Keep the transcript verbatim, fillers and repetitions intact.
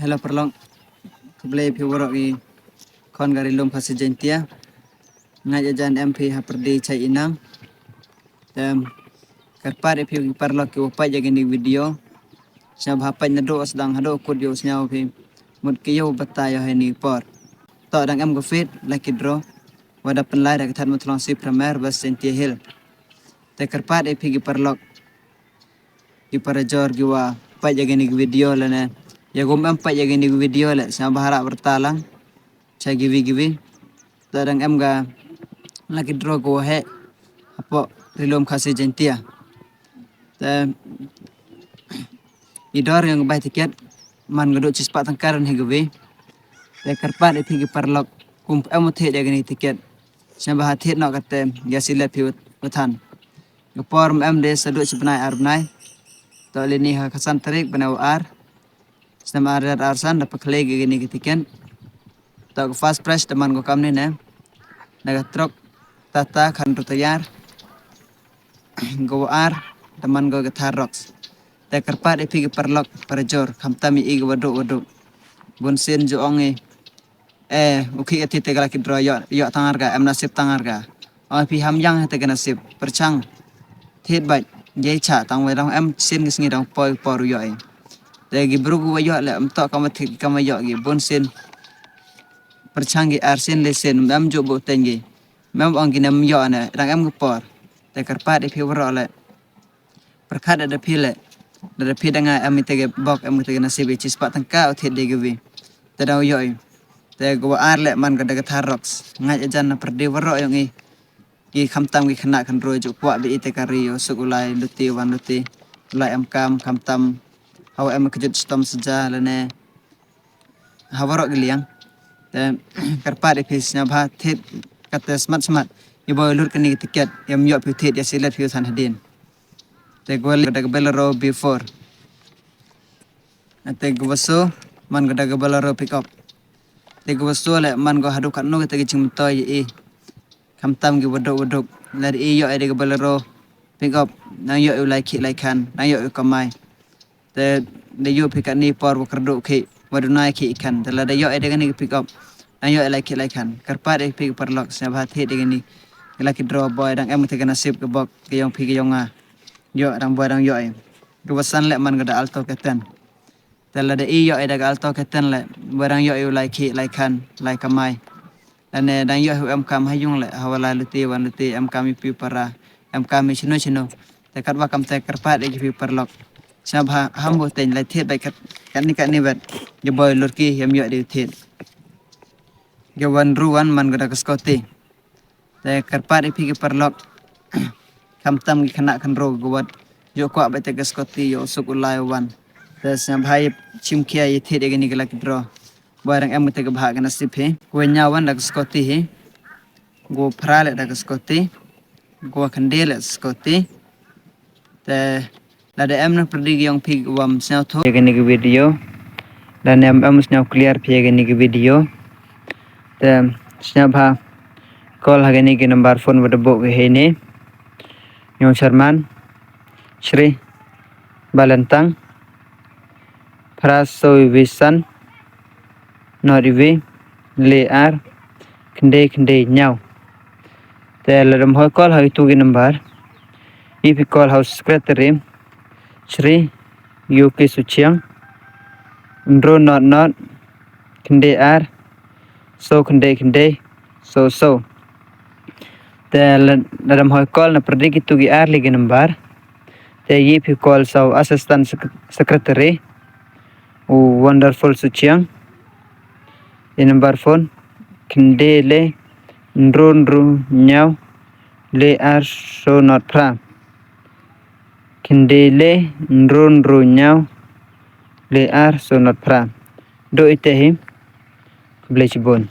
Hello paralok. Khublei phi waroh ki khon ka Ri Lum Khasi Jaiñtia. Nga ïa jan em phi ha pyrdi chai inang. Te kyrpad ïa phi ki paralok ki wa peit ïa kini ki video. Sngewbha peit naduh sdang haduh kut ïoh sngewbha phi mut ki ïoh batai ïa kini ki por. To dang em ka fete lucky draw wa da pynlai da ka Thadmuthlong C Premier West Jaiñtia Hills. Te kyrpad ïa phi ki paralok ki parajor ki wa peit ïa kini ki video lane ïa kum em peit ïa kini ki video le sngewbha rah byrta lang cha kiwi kiwi. To dang em ka lucky draw ka wa heh hapoh Ri Lum Khasi Jaiñtia. Te i dor ïa ka bai tiket man ka duh chispah tyngka ran hi kiwi. Te kyrpad ïa phi ki paralok kum em u thied ïa kini ki tiket. Sngewbha thied noh kate ïa silet phi u than. Ka por em de sa duh chi bnai ar bnai. To lini ha ka san tarik bnai wa ar. Snem ar hajar ar san da pyrkhat ïa kini ki tiket. To ka first prize da man ko kamni ne. Na ka trok Tata khan ru tayar. Ka wa ar da man ko ka Thar Roxx. Te kyrpad ïa phi ki paralok parajor khamtam ïa i ka wa duh wa duh. Bun sien ju ong i eh u khih ka thied te ka lucky draw ïoh ïoh tang ar ka em nasib tang ar ka. Ong phi ham ïang te ka nasib pyrchang thied bad jai cha tang wa dang em sien ki sngi dang poi por u ïoh i. Te ki bru ki wa ïoh le em to kam wa thied kam wa ïoh ki bun sien. Pyrchang ki ar sien le sien em ju bu teng ki. Em ong ki nem ïoh ne dang em ki por. Te kyrpad ïa phi waroh le pyrkhat da phi le da phi da nga em ite ke bok em ite ke nasib i chispah tyngka u thied de ke wi. Te da u ïoh i. Te ka wa ar le man ka da ka Thar Roxx. Nga ïa jan na pyrdi waroh ïong i. Ki khamtam ki khynnah khynroo ju kwah bi ite ka ri ïoh suk u lai luti wan luti. U lai em kam khamtam hawa em ka jut stom saja lane ha waroh ki liang. Te kyrpad ïa phi sngewbha thied kate smat smat. Ïa boi lut kani ki tiket ïa ym ïoh phi thied ïa silet phi u than hadien. Te ka wa le da ka Bolero B four. Te ka wa so man ka da ka Bolero pickup. Te ka wa so le man ka haduh katno kate ki jingmyntoi ïa i. Khamtam ki wa duk wa duk. Lada i ïoh i da ka Bolero pickup nang ïoh i u lai khih lai khan nang ïoh i u kamai. Te da ïoh phi katni por wa kyrduh khih wa duna khih i khan. Te lada ïoh i da kani ka pickup nang ïoh i lai khih lai khan. Kyrpad ïa phi ki paralok sngewbha thied ïa kani ka lucky draw boi dang em te ka nasib ka bok ka ïong phi ka ïong nga. Ïoh dang boi dang ïoh i. Ka wa san le man ka da Alto K ten. Te lada i ïoh i da ka Alto K ten le boi dang ïoh i u lai khih lai khan lai kamai. Lane dang ïoh hi u em kam ha ïung le ha wa lai luti wan luti em kam i pi para em kam i chino chino. Te katwa kam te kyrpad ïa ki phi paralok. Sngewbha ham bu teng lai thied bad kat katni katni bad ïa boi lut ki ïa ym ïoh di u thied. Ïa wan ru wan man ka da ka Scotty. Te kyrpad ïa phi ki paralok khamtam ki khynnah khynroo ka wa ju kwah bad te ka Scotty ïoh u suk u lai u wan. Te sngewbha ïa chim khia ïa thied ïa kani ka lucky draw. Boi dang em te ka bha ka nasib hi. Ka wa ñiaw wan da ka Scotty hi. Ka wa phra le da ka Scotty. Ka wa khyndai le Scotty. Te lada em na pyrdi ki ïong phi wa ym sngewthuh ïa kani ka video. Lada em em sngewclear phi ïa kani ka video. Te sngewbha call ha kani ka number phone wa da buh ka hi ne. Ïong Sherman Shri Balentang. Phra soi wi san nod iwi le ar khyndai khyndai ñiaw. Te lada ym hoi call ha itu ki number. Ïa phi call ha u secretary Shri Yuki Suchiang. Ynru nod nod khyndai ar so khyndai khyndai so so. Te lada ym hoi call na pyrdi ki tu ki ar le ki number. Te ïa phi call sa u assistant secretary u Wonderful Suchiang. Ïa number phone khyndai le ynru ynru ñiaw le ar so nod phra. Khyndai le ynru ynru ñiaw le ar so nod phra. Duh ite hi. Khublei chibun.